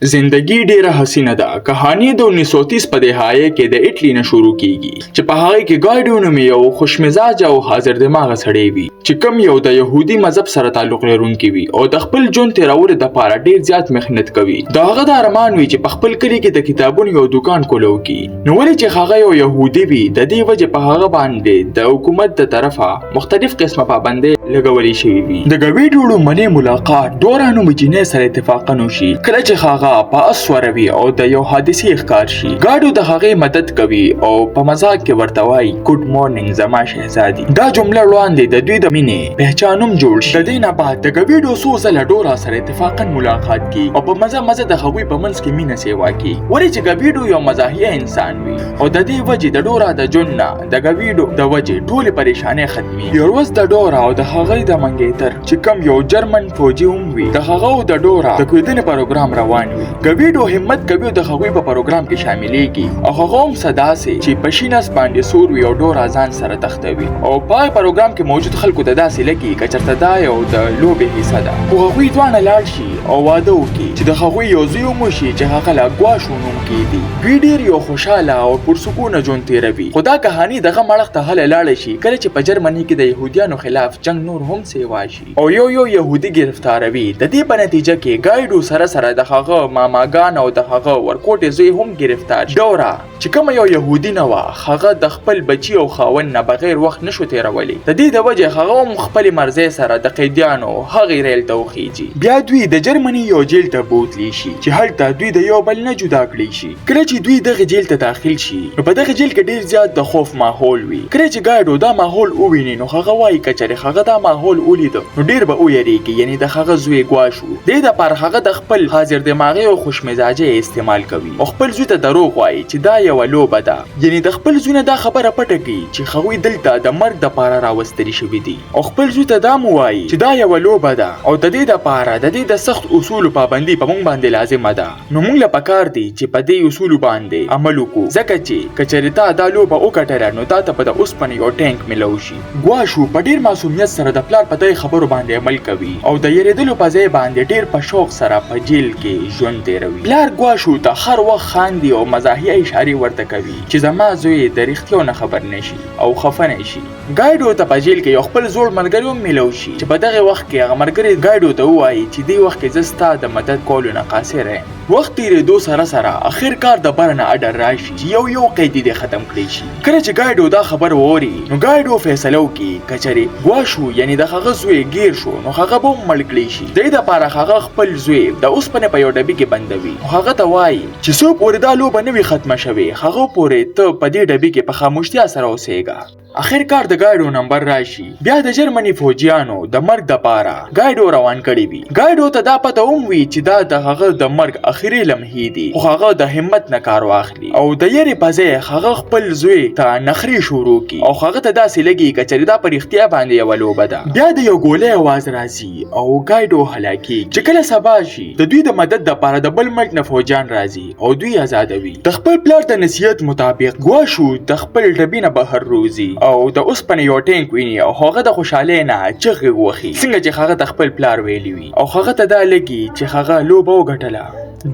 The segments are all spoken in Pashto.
زندګي ډیره حسینه ده. کهانی د 1930 په دهایې کې د اټلی نه شروع کیږي چې په هغې کې ګایډو نومې یو خوشمزاج او حاضر دماغه سړی وي چې کوم یو د یهودي مذهب سره تعلق لرونکی وي او د خپل ژوند تېرولو دپاره ډیر زیات محنت کوي. د هغه دا ارمان وي چې په خپل کلي کې د کتابونو یو دوکان کولو کړي. نو ولې چې هغه یو یهودي وي، د دې وجې په هغه باندې د حکومت د طرفه مختلف قسمه پابندۍ لګولې شوې وي. د ګویډو لومړنی ملاقات ډورا نومې جینۍ سره اتفاقا وشي کله چې هغه په اس سوره وي او د یو حادثې ښکار شي. ګاډو د هغې مدد کوي او په مزاق کې ورته وایي ګډ مارنینګ زما شهزادي. دا جمله وړاندې د دوی د مینې پهچان هم جوړ شي. د دې نه بعد د ګویډو څو ځله ډورا سره اتفاقا ملاقات کیږي او په مزه مزه د هغوی په منځ کې مینه سیوا کیږي. ولې چې ګویډو یو مزاحیه انسان وي او د دې وجې د ډورا د ژوند نه د ګویډو د وجې ټولې پریشانۍ ختمي. یو ورځ د ډورا او د هغې د منګیتر چې کوم یو جرمن فوجي هم وي د هغه او د ډورا د کویدنې پروګرام روان وي. ګویډو همت کوي او د هغوی په پروګرام کې شاملیږي او هغه هم څه داسې چې په شین اس باندې سور وي او ډورا ځان سره تښتوي او په هغه پروګرام کې موجود خلکو ته داسې لګي که چېرته دا یو د لوبې حصه ده. خو هغوی دواړه لاړ شي او واده وکړي چې د هغوی یو زوی هم وشي چې هغه له ګواشو نوم کیدي. دوی ډیر یو خوشحاله او پرسکونه ژوند تیروي. خو دا کهانی د غم اړخ ته هله لاړه شي کله چې په جرمني کې د یهودیانو خلاف جنګ نور هم سیوا شي او یو یو یهودي ګرفتاروي. د دې په نتیجه کې ګایډو سره سره د هغه ماماګان او د هغه ورکوټې زوی هم ګرفتار شي. ډورا چې کومه یو یهودي نه وه هغه د خپل بچي او خاوند نه بغیر وخت نشو تیرولی. د دې د وجې هغه هم خپلې مرضۍ سره د قیدیانو هغې ریل ته وخیږي. بیا دوی د جرمني یو جیل ته بوتلی شي چې هلته دوی د یو بل نه جدا کړی شي. کله چې دوی دغه جیل ته داخل شي نو په دغه جیل کې ډیر زیات د خوف ماحول وي. کله چې ګایډو دا ماحول وویني نو هغه وایي که چېرې هغه دا ماحول ولیده نو ډیر به ویریږي، یعنی د هغه زوی ګواشو. دې دپاره هغه د خپل حاضر دماغۍ او خوشمزاجۍ استعمال کوي او خپل زوی ته دروغ وایي چې دا یوه لوبه ده، یعنی د خپل زوی نه دا خبره پټه کړي چې هغوی دلته د مرګ دپاره راوستل شوي دي او خپل زوی ته دا مو وایي چې دا یوه لوبه ده او د دې دپاره د دې د سخت اصولو پابندي په موږ باندې لازمه ده، نو موږ له پکار دي چې په دې اصولو باندې عمل وکړو، ځکه چې که چېرې تا دا لوبه وګټله نو تا ته به د اوسپنې یو ټانک میلاو شي. ګواشو په ډیر معصومیت سره د پلار په دغې خبرو باندې عمل کوي او د یریدلو په ځای باندې ډیر په شوق سره په جیل کې ژوند تیروي. پلار ګواشو ته هر وخت خاندي او مزاحیه اشارې ورته کوي چې زما زوی د رښتیاو نه خبر نه شي او خفه نه شي. ګایډو ته په جیل کې یو خپل زوړ ملګری هم میلاو شي چې په دغه وخت کې هغه ملګری ګایډو ته ووایي چې دې وخت کې زه ستا د مدد کولو نه قاصر یم. وخت تیریدو سره سره اخر کار د بره نه اډر راشي چې یو یو قیدي دې ختم کړی شي. کله چې ګایډو دا خبر واوري نو ګایډو فیصله وکړي که چېرې ګواشو یعنی د هغه زوی ګیر شو نو هغه به هم مړ کړی شي. د دې دپاره هغه خپل زوی د اوسپنې په یو ډبي کې بندوي او هغه ته وایي چې څو پورې دا لوبه نه وي ختمه شوې هغه پورې ته په دې ډبي کې په خاموشتیا سره اوسېږه. اخر کار د ګایډو نمبر راشي. بیا د جرمني فوجیانو د مرګ دپاره ګایډو روان کړی وي. ګایډو ته دا پته هم وي چې دا د هغه د مرګ اخري لمحې دي، خو هغه د همت نه کار واخلي او د یرې په ځای هغه خپل زوی ته نخرې شروع کړي او هغه ته داسې لګي که چېرې دا په رښتیا باندې یوه لوبه ده. بیا د یو ګولۍ اواز راځي او ګایډو هلاکیږي. چې کله سبا شي د دوی د مدد دپاره د بل ملک نه فوجیان راځي او دوی ازادوي. د خپل پلار د نصیحت مطابق ګواشو د خپل ډبي نه بهر روزي او د اوسپنې یو ټانک ویني او هغه د خوشحالۍ نه چغې ووهي څنګه چې هغه ته خپل پلار ویلي وي او هغه ته دا لګي چې هغه لوبه وګټله.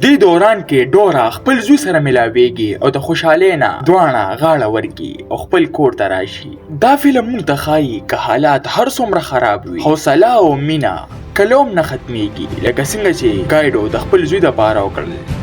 دې دوران کې ډورا خپل زوی سره ملاویږي او د خوشحالۍ نه دواړه غاړه ورکړي او خپل کور ته راشي. دا فلم موږ ته ښایي که حالات هر څومره خراب وي حوصله او مینه کله هم نه ختمیږي، لکه څنګه چې ګایډو د خپل زوی دپاره وکړل.